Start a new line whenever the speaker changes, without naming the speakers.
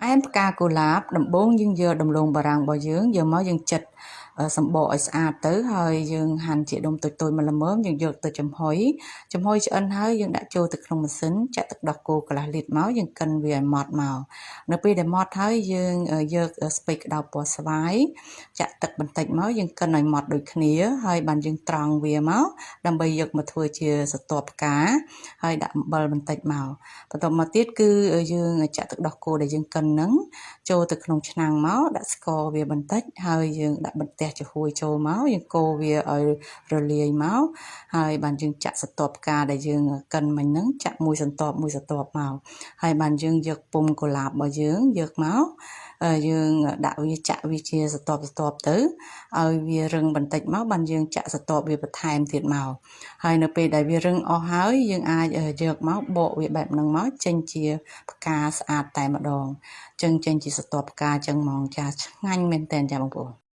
អែមផ្កាកុលាបដំបូងយើងយកដំឡូងបារាំងរបស់យើងយកមកយើងចិតសម្បកឲ្យស្អាតទៅហើយយើងហាន់ជាដុំតូចៗមកល្មមយើងយកទៅចំហុយចំហុយឆ្អិនហើយយើងដាក់ចូលទៅក្នុងម៉ាស៊ីនចាក់ទឹកដោះគោកន្លះលីត្រមកយើងកិនវាឲ្យម៉ត់មកនៅពេលដែលម៉ត់ហើយយើងយកស្ពៃក្តោបពណ៌ស្វាយចាក់ទឹកបន្តិចមកយើងកិនឲ្យម៉ត់ដូចគ្នាហើយបានយើងត្រង់វាមកដើម្បីយកមកធ្វើជាស្រទាប់ផ្កាហើយដាក់អំបិលបន្តិចមកបន្ទាប់មកទៀតគឺយើងចាក់ទឹកដោះគោដែលយើងកិនហ្នឹងចូលទៅក្នុងឆ្នាំងមកដាក់ស្ករវាបន្តិចហើយយើងដាក់បន្ទះចំហួយចូលមកយើងកូរវាឲ្យរលាយមកហើយបានយើងចាក់ស្រទាប់ផ្កាដែលយើងកិនមិញហ្នឹងចាក់មួយសន្ទាប់មួយសន្ទាប់មកហើយបានយើងយកពុម្ពកុលាបរបស់យើងយកមកយើងដាក់វាចាក់វាជាសន្ទាប់សន្ទាប់ទៅឲ្យវារឹងបន្តិចមកបានយើងចាក់សន្ទាប់វាបន្ថែមទៀតមកហើយនៅពេលដែលវារឹងអស់ហើយយើងអាចយកមកបកវាបែបហ្នឹងមកចេញជាផ្កាស្អាតតែម្ដងចឹងចេញជាសន្ទាប់ផ្កាចឹងហ្មងចាឆ្ងាញ់មែនតើចាបងប្អូន។